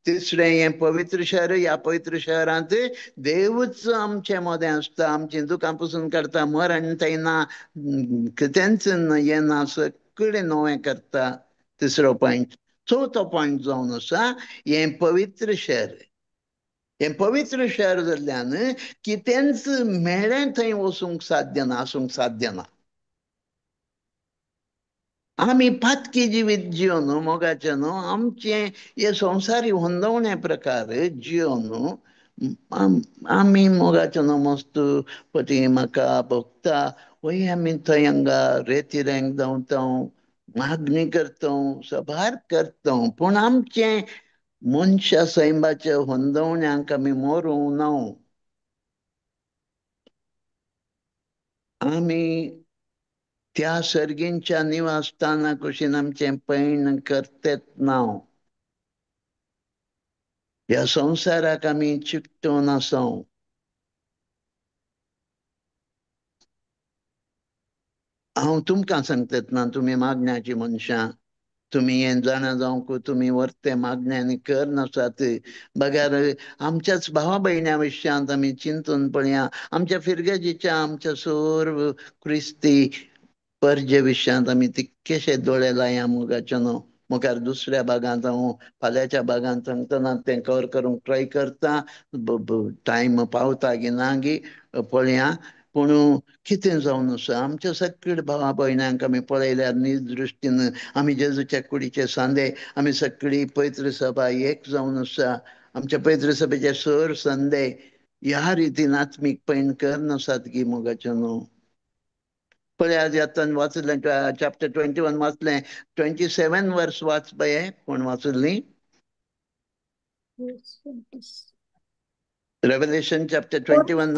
तिसरें, हें पवित्र शहर. ह्या पवित्र शहरांत देवूच आमचे मदें आसता, आमचीं दुकां पुसून काडटा, मरण थंय ना, कितेंच हें ना, सगळें नवें करता. तिसरो पॉयंट. चवथो पॉयंट जावन आसा हें पवित्र शहर. हें पवित्र शहर जाल्ल्यान कितेंच मेळ्ळें थंय वचूंक साध्य ना, आसूंक साध्य ना. आमी पातकी जिवीत जिवन मोगाचें न्हू, आमचें हे संवसारी होंदवणे प्रकार जिवन आमी मोगाचें न्हू मस्त पटी म्हाका भोगता वय आमी थंय हांगा रेती रेंग धांवता, मागणी करता, सभार करता, पूण आमचें मनशा सैमाच्या होंदवण्यांक आमी मरूंक ना. आमी त्या सर्गींच्या निवासस्थाना कुशीन आमचें पैण करतेत ना. ह्या संवसाराक आमी चिकटून आसा. हांव तुमकां सांगतात ना, तुमी मागण्याची मनशां, तुमी हें जाणा जावंक तुमी वर्ते मागण्यांनी कर नासात. बगर आमच्याच भावा भयण्या विशयांत आमी चिंतून पळया, आमच्या फिरगजीच्या आमच्या सर्व क्रिस्ती परजे विशयांत आमी तितकेशे दोळे लाया मोगाचे न्हू. मुखार दुसऱ्या भागांत हांव फाल्यांच्या भागांत सांगतना तें कवर करूंक ट्राय करता. टायम पावता गी ना गी पळया. पूण कितें जावन आसा, आमच्या सगळे भावा भयण्यांक आमी पळयल्यार नीज दृश्टीन आमी जेजूच्या कुडीचे सांदे, आमी सगळी पवित्र सभा एक जावन आसा. आमच्या पवित्र सभेचे सर संदे ह्या रितीन आत्मीक पैण करनासात गी मोगाचे न्हू. पळय आज आतां वाचलें चॅप्टर 21 वाचलें, 27 वर्स वाच पळय. कोण वाचली? रेवलेशन चॅप्टर 21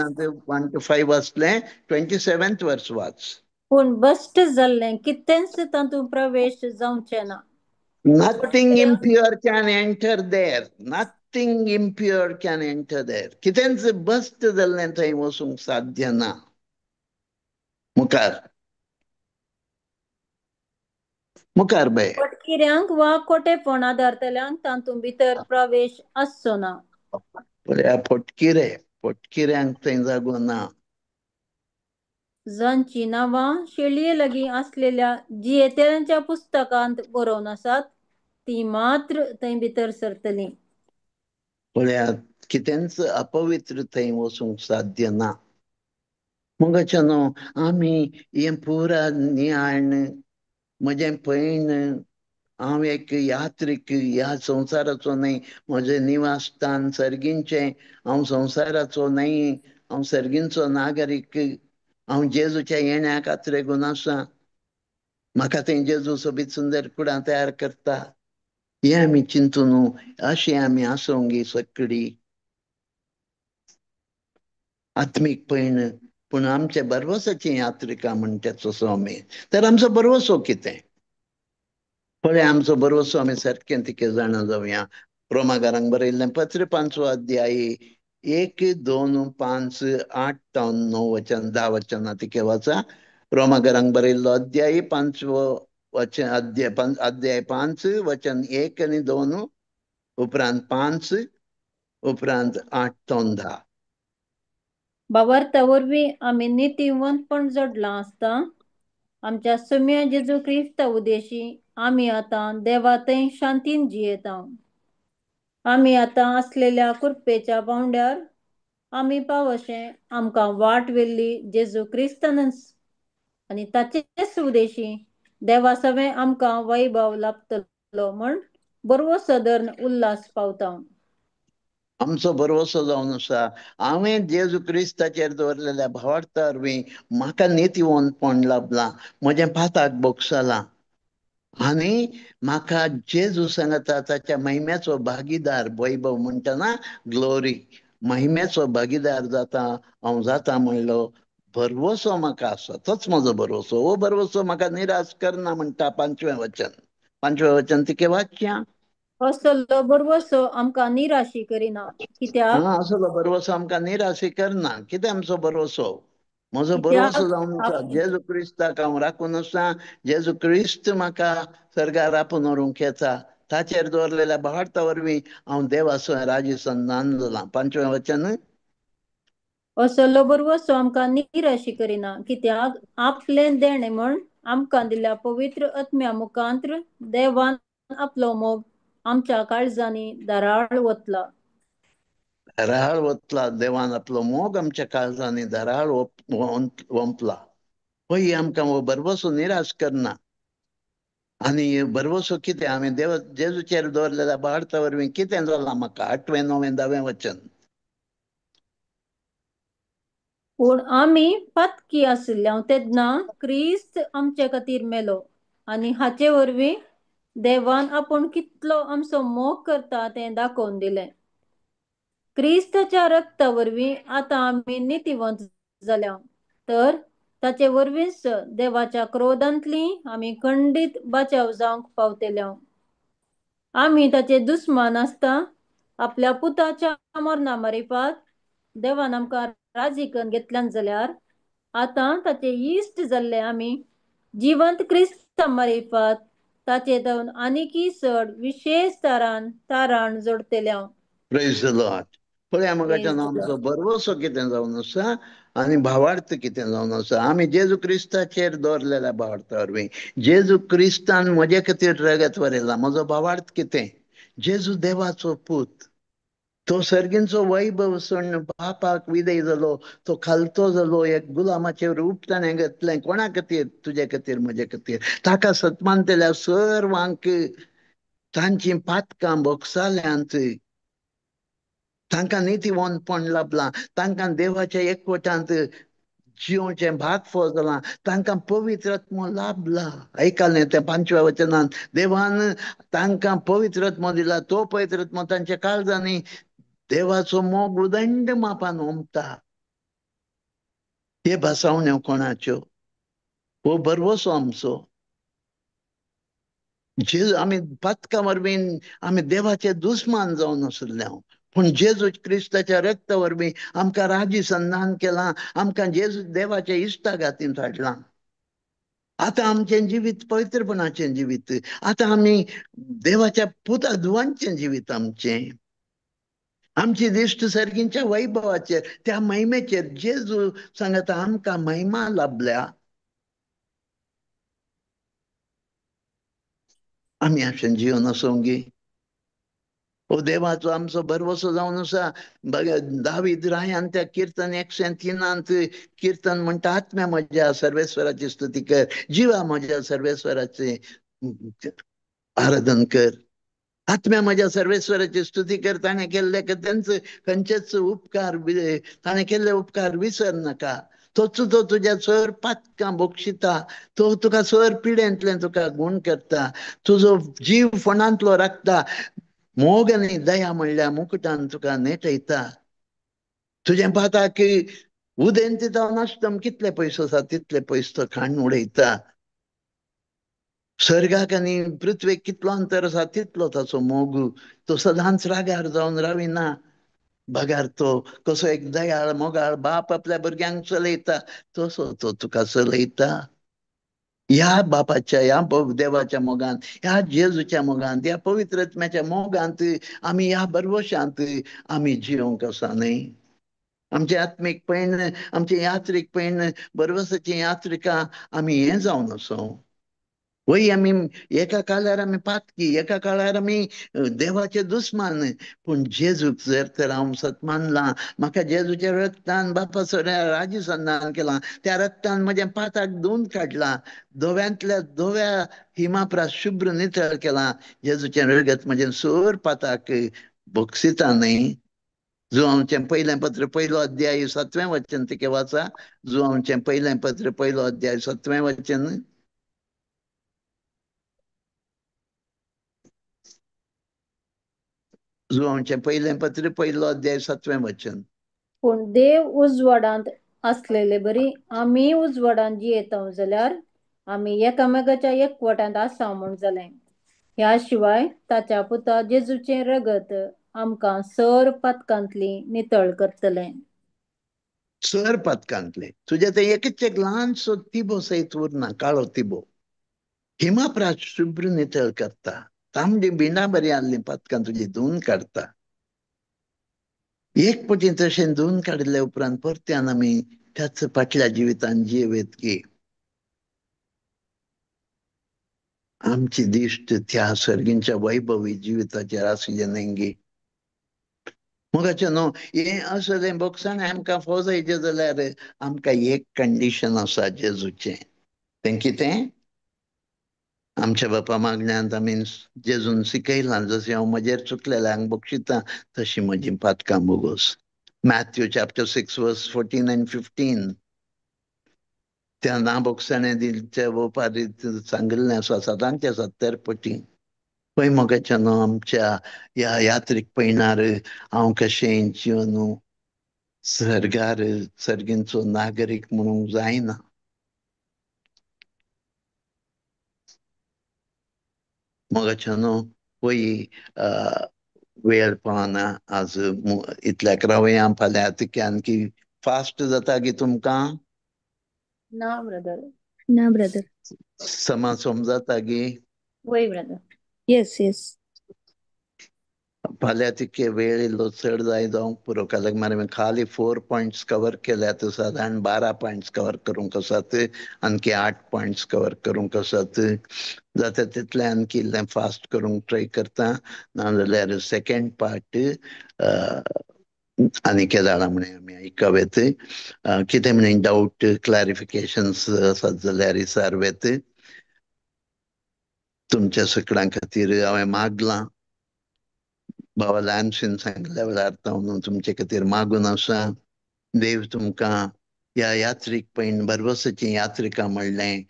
1 to 5 वाचलें, 27 वर्स वाच. पूण भश्ट जाल्लें कितेंच तातूंत प्रवेश जावचें ना. Nothing impure can enter there. Nothing impure can enter there. कितेंच भश्ट जाल्लें थंय वचूंक साध्य ना. मुखार मुखार बाय. फटकिऱ्यांक वा खोटेपण आदारतल्यांक तातूंत भितर प्रवेश आसचो ना. पळया फटकिरे, फटकिऱ्यांक थंय जागो ना. जांची नांवां शेळये लागीं आसलेल्या जियेतल्यांच्या पुस्तकांत बरोवन आसात ती मात्र थंय भितर सरतलीं. पळया कितेंच अपवित्र थंय वचूंक साध्य ना. मोगाचे न्हू, आमी हें पुरा नियाळ म्हजें पैण, हांव एक यात्रीक, ह्या संवसाराचो न्हय, म्हजें निवासस्थान सर्गींचें, हांव संवसाराचो न्हय, हांव सर्गींचो नागरीक, हांव जेजूच्या येण्याक आत्रेगून आसा. म्हाका थंय जेजू सोबीत सुंदर कुडां तयार करता. हें आमी चिंतून अशें आमी आसूंक गी सगळी आत्मीक पैण. पूण आमच्या बरवसाची यात्रिका म्हणटात तसो आमी, तर आमचो बरवसो कितें? पळय आमचो बरवसो आमी सारकें तिके जाणा जावया. रोमाकारांक बरयल्लें पत्र 5वो अध्याय 1, 2, 5, 8 9 वचन 10 वचनां तिके वाचा. रोमाकारांक बरयल्लो अध्याय 5वो वचन अध्याय अध्याय 5 वचन 1 आनी 2, उपरांत 5, उपरांत 8 ते 10. भावार्था वरवीं आमी नितीवंतपण जोडलां आसता. आमच्या सुम्या जेजू क्रिस्ता उदेशी आमी आतां देवा थंय शांतीन जियेता. आमी आतां आसलेल्या कृपेच्या पांवड्यार आमी पावशें आमकां वाट व्हेल्ली जेजू क्रिस्तानच आनी ताचेच उदेशी देवा सवें आमकां वैभव लाभतलो. जातलो म्हण बरवसो धरून उल्हास पावता. आमचो भरवसो जावन आसा, हांवें जेजू क्रिस्ताचेर दवरलेल्या भावार्था वरवीं म्हाका नितीवंतपण लाभलां, म्हजें पाताक बोगसलां आनी म्हाका जेजू सांगता ताच्या महिम्याचो भागीदार, वैभव म्हणटना ग्लोरी, महिम्याचो भागीदार जाता हांव जाता म्हणलो भरवसो म्हाका आसा. तोच म्हजो भरवसो. हो भरवसो म्हाका निराश करना म्हणटा 5वें वचन. 5वें वचन तिके वाचया. असलो भरवसो आमकां निराशी करिना. कित्याक? असलो भरवसो आमकां निराशी करना. कितें आमचो भरवसो? म्हजो भरवसो जावन आसा जेजू क्रिस्ताक हांव राखून आसा, जेजू क्रिस्त म्हाका सर्गार आपोवन व्हरूंक येता, ताचेर दवरलेल्या भावार्था वरवीं हांव देवाचो राजी संदान जालां. 5वें वचन. असलो भरवसो आमकां निराशी करिना, कित्याक आपलें देणें म्हण आमकां दिल्या पवित्र आत्म्या मुखांत्र देवान आपलो मोग आमच्या काळजांनी धाराळ वतला. धाराळ वतला. देवान आपलो मोग आमच्या काळजांनी धाराळ वंपला. पळय आमकां हो भरवसो निराश करना. आनी भरवसो कितें? आमी देव जेजूचेर दवरलेल्या भावार्था वरवीं कितें जालां म्हाका? 8वें 9वें 10वें वचन. पूण आमी पातकी आशिल्ल्या तेन्ना क्रिस्त आमचे खातीर मेलो आनी हाचे वरवीं देवान आपूण कितलो आमचो मोग करता तें दाखोवन दिलें. क्रिस्ताच्या रक्ता वरवीं आतां आमी नितीवंत जाल्या, तर ताचे वरवींच देवाच्या क्रोधांतली आमी खंडीत बाचाव जावंक पावतल्या. आमी ताचे दुस्मान आसता आपल्या पुताच्या मरणा मारिफात देवान आमकां राजी करून घेतल्यान जाल्यार आतां ताचे इश्ट जाल्ले आमी जिवंत क्रिस्ता मारिफात ताचे जावन आनीकय चड विशेश तारान ताराण जोडटल्या. Praise the Lord. पळया मोगाच्या आमचो भरवसो कितें जावन आसा आनी भावार्थ कितें जावन आसा. आमी जेजू क्रिस्ताचेर दवरलेल्या भावार्था वरवीं जेजू क्रिस्तान म्हजे खातीर रगत वरयलां. म्हजो भावार्थ कितें? जेजू देवाचो पूत, तो सर्गींचो वैभव सोडून बापाक विधेय जालो, तो खालतो जालो, एक गुलामाचें रूप ताणें घेतलें. कोणा खातीर? तुजे खातीर, म्हजे खातीर. ताका सतमानतल्या सर्वांक तांचीं पातकां बोगसाल्यांत, तांकां नितीवंतपण लाभलां, तांकां देवाच्या एकवटांत जिवचें भाग फो जालां, तांकां पवित्र आत्मो लाभला. आयकलें तें 5व्या वचनान देवान तांकां पवित्र आत्मो दिला. तो पवित्र आत्मो तांच्या काळजांनी देवाचो मोग उदंड मापान ओंपता. हे भासावण्यो कोणाच्यो? हो भरवसो आमचो. जेजू आमी पातकां वरवीं आमी देवाचे दुस्मान जावन आशिल्ले, पूण जेजू क्रिस्ताच्या रक्ता वरवीं आमकां राजी संधान केलां, आमकां जेजू देवाच्या इश्टागातीन हाडलां. आतां आमचें जिवीत पवित्रपणाचें जिवीत, आतां आमी देवाच्या पुता धुवांचें जिवीत आमचें. आमची दिश्ट सर्गींच्या वैभवाचेर, त्या महिमेचेर. जेजू सांगता आमकां महिमा लाभल्या. आमी अशें जिवन आसूंक ओ देवाचो आमचो भरवसो जावन आसा. दावीद रायान त्या किर्तन 103 किर्तन म्हणटा, आत्म्या म्हज्या सर्वेश्वराची स्तुती कर, जिवा म्हज्या सर्वेश्वराचे आराधन कर. आत्म्या म्हज्या सर्वेश्वराची स्तुती कर, ताणें केल्ले तेंच खंयचेच उपकार, ताणें केल्ले उपकार विसर नाका. तोच तो तुज्या सर पातकां बक्षिता, तो तुका सर पिडेंतलें तुका गूण करता, तुजो जीव फोंडांतलो राखता, मोग आनी दया म्हणल्या मुकुटान तुका नेटयता. तुजें पाताक उदेंत जावन आसतम कितले पयसो आसा तितले पयसो तो खाण उडयता. सर्गाक आनी पृथ्वेक कितलो अंतर आसा तितलो ताचो मोग. तो सदांच रागार जावन राविना, बगार तो कसो एक दयाळ मोगाळ बाप आपल्या भुरग्यांक चलयता तसो तो तुका चलयता. ह्या बापाच्या, ह्या देवाच्या मोगान, ह्या जेजूच्या मोगान, ह्या पवित्र आत्म्याच्या मोगांत आमी ह्या भरवशांत आमी जिवंक आसा न्हय. आमचें आत्मीक पैण, आमचें यात्रीक पैण, भरवसाची यात्रिका आमी हें जावन आसा. वय आमी एका काळार आमी पातकी, एका काळार आमी देवाचे दुस्मान, पूण जेजूक जर तर हांव सत मानलां, म्हाका जेजूच्या रक्तान बापा सोऱ्या राजी संदान केलां, त्या रक्तान म्हज्या पाताक धुवन काडलां, धव्यांतल्या धव्या हिमाप्रास शुभ्र नितळ केलां. जेजूचें रगत म्हजें सोर पाताक बक्षिता न्हय. जुवांचें पयलें पत्र पयलो अध्याय 7वें वचन तिके वाचा. जुवांचें पयलें पत्र पयलो अध्याय 7वें वचन. जुवांचें पयलें पत्र पयलो अध्याय 7वें वचन. पूण देव उजवाडांत आसलेले बरी आमी उजवाडांत जियेता जाल्यार आमी एकामेकाच्या एकवटांत आसा म्हूण जालें. ह्या शिवाय ताच्या पुता जेजूचें रगत आमकां सर पातकांतली नितळ करतलें. सर पातकांतले तुज्या ते एकच एक ल्हानसो तिबो सयत उरना, काळो तिबो. हिमाप्रास शुभ्र नितळ करता, तांबडी बिंडा बरी आहली पातकां तुजी धुवन काडटा. एक पटी तशें धुवन काडिल्ल्या उपरांत परत्यान आमी त्याच फाटल्या जिवितान जियेत की आमची दिश्ट त्या सर्गींच्या वैभवी जिविताचेर आसली न्हय. मोगाचे न्हू हें असलें बोगसाण आमकां फोजायचें जाल्यार आमकां एक कंडिशन आसा जेजूचें. तें कितें? आमच्या बापा मागण्यांत आमी जेजून शिकयलां, जशें हांव म्हजेर चुकलेल्यांक बक्षितां तशी म्हजी पातकां बोगोस. Matthew chapter 6 verse 14 and 15. त्या ना बोगसाणें दिलच्या वपारीत सांगिल्लें आसा सदांचे 70 पटी. पळय मोगाच्या न्हू आमच्या ह्या यात्रीक पयणार हांव कशें जिवन सर्गार सर्गींचो नागरीक म्हणूंक जायना. मोगाच्या न्हू पळय वेळ पावना आज इतल्याक रावया. फाल्यां तितके आणखी फास्ट जाता की तुमकां? ना ब्रदर. ना ब्रदर. समा समजाता की? वय ब्रदर. Yes yes. फाल्यां तितके वेळ इल्लो चड जाय जावंक पुरो. काल्याक मागीर खाली 4 पॉयंट्स कवर केल्यात, सादारण 12 पॉयंट्स कवर करूंक आसात, आणखी 8 पॉयंट्स कवर करूंक आसात. जाता तितलें आणखी इल्लें फास्ट करूंक ट्राय करता, नाजाल्यार सेकेंड पार्ट आनी केदाळा म्हणे आमी आयकवेत. कितें म्हणे डावट क्लॅरिफिकेशन्स आसात जाल्यार विचारवेत. तुमच्या सगळ्यां खातीर हांवें मागलां, बाबा ल्हानशेन सांगल्या वेळार हांव तुमचे खातीर मागून आसा. देव तुमकां ह्या यात्रीक पैण भरवसाची यात्रिका म्हणलें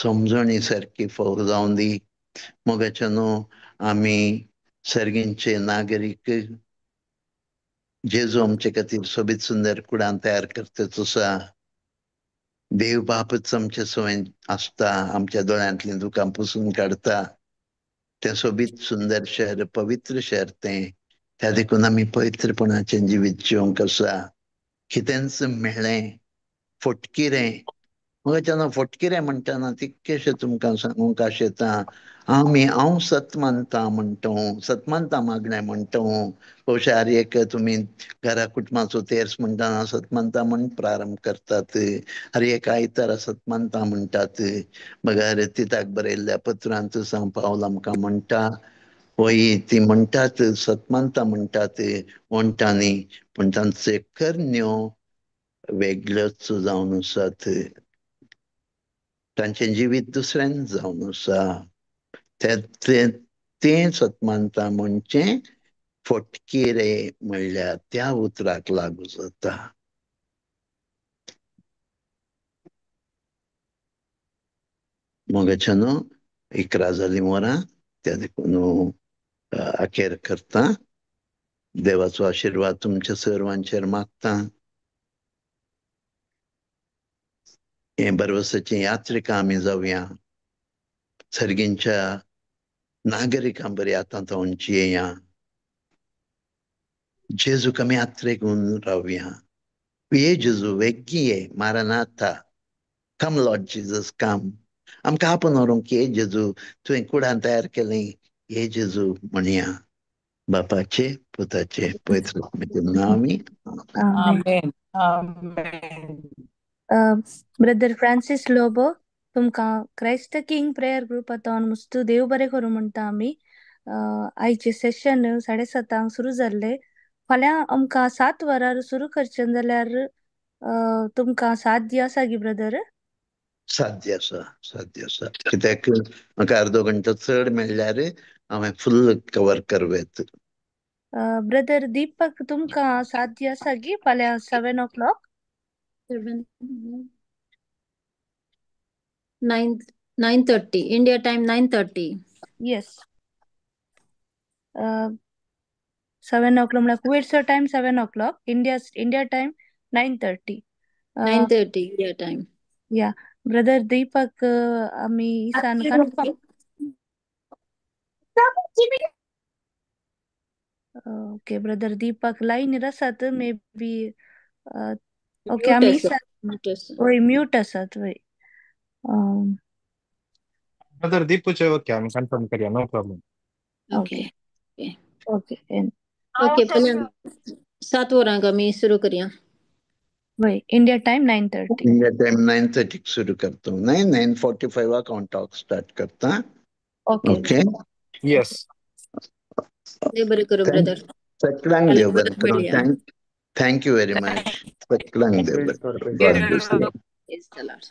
समजणी सारकी फोव जावन दी. मोगाच्या न्हू आमी सर्गींचे नागरीक जेजू आमचे खातीर सोबीत सुंदर कुडान तयार करतच आसा. देव बापच आमचे सवय आसता, आमच्या दोळ्यांतलीं दुकां पुसून काडटा. तें सोबीत सुंदर शहर, पवित्र शहर तें. त्या देखून आमी पवित्रपणाचें जिवीत जिवंक आसा. कितेंच मेळ्ळें फटकिरें मोगाच्या न्हू फटकिरें म्हणटना तितकेशें तुमकां सांगूंक आशेता. आमी हांव सत मानता म्हणटा, सत मानता मागणें म्हणटा. भोवशा हर एक तुमी घरा कुटुंबाचो तेर्स म्हणटना सत मानता म्हण प्रारंभ करतात, हर एक आयतारा सत मानता म्हणटात. बगर तिताक बरयल्ल्या पत्रांत सांव पावल आमकां म्हणटा, वय ती म्हणटात सत मानता म्हणटात वण्टांनी, पूण तांचे करण्यो वेगळ्योच जावन आसात, तांचें जिवीत दुसऱ्यान जावन आसा. तें सतमानता म्हणचे फटकिरे म्हणल्यार त्या उतराक लागू जाता. मोगाच्या न्हू 11 जालीं वरां, त्या देखून अखेर करता. देवाचो आशिर्वाद तुमच्या सर्वांचेर मागता. हें भरवसाची यात्रिका आमी जावया, सर्गींच्या नागरिकां बरी आतां तांची येया. जेजूक आमी यात्रेक रावया. ये जेजू वेगीं ये, मारानाथा, कम लॉर्ड जीजस कम. आमकां आपोवन व्हरूंक ये जेजू, तुवें कुडान तयार केलें, ये जेजू म्हणया. बापाचे पुताचे पवित्र आत्म्याचे नांवी आमेन. आमेन. Brother Francis Lobo. तुमकां क्रायस्ट किंग प्रेयर ग्रुपांत मुस्तू देव बरें करूं म्हणटा आमी. आयचें सेशन 7:30 सुरू जाल्लें. फाल्यां आमकां 7 वरार सुरू करचें जाल्यार तुमकां साध्य आसा गी ब्रदर? साध्य आसा, साध्य आसा. कित्याक म्हाका अर्दो घंटो चड मेळ्ळ्यार हांवें फुल्ल कवर करवेत. ब्रदर दीपक तुमकां साध्य आसा गी फाल्यां 7 o'clock? 7, 9:30 India time, 9:30. Yes, 7 o'clock म्हळ्यार कुवेटचो time 7 o'clock, India time 9:30. 9:30 India time. या ब्रदर दीपक, आमी इसान कन्फर्म. ओके ब्रदर दीपक लायनीर आसात मे बी. ओके, म्यूट आमी आसा, इसान. म्यूट आसा. वय, म्यूट आसात वय. ब्रदर दीपूचे ओके, आमी कन्फर्म करया, no problem. Okay. Okay. Okay. Okay. Okay, फाल्यां 7 वरांक आमी सुरू करया. वय, इंडिया टायम 9:30. इंडिया टायम 9:30 सुरू करता न्हय, 9:45 हांव टॉक स्टार्ट करता. ओके. ओके. येस. देव बरें करूं ब्रदर. सगळ्यांक देव फाल्यां बरें परत करूं. मेळया. Thank you very much. सगळ्यांक देव बरें करूं. God bless you. Praise the Lord.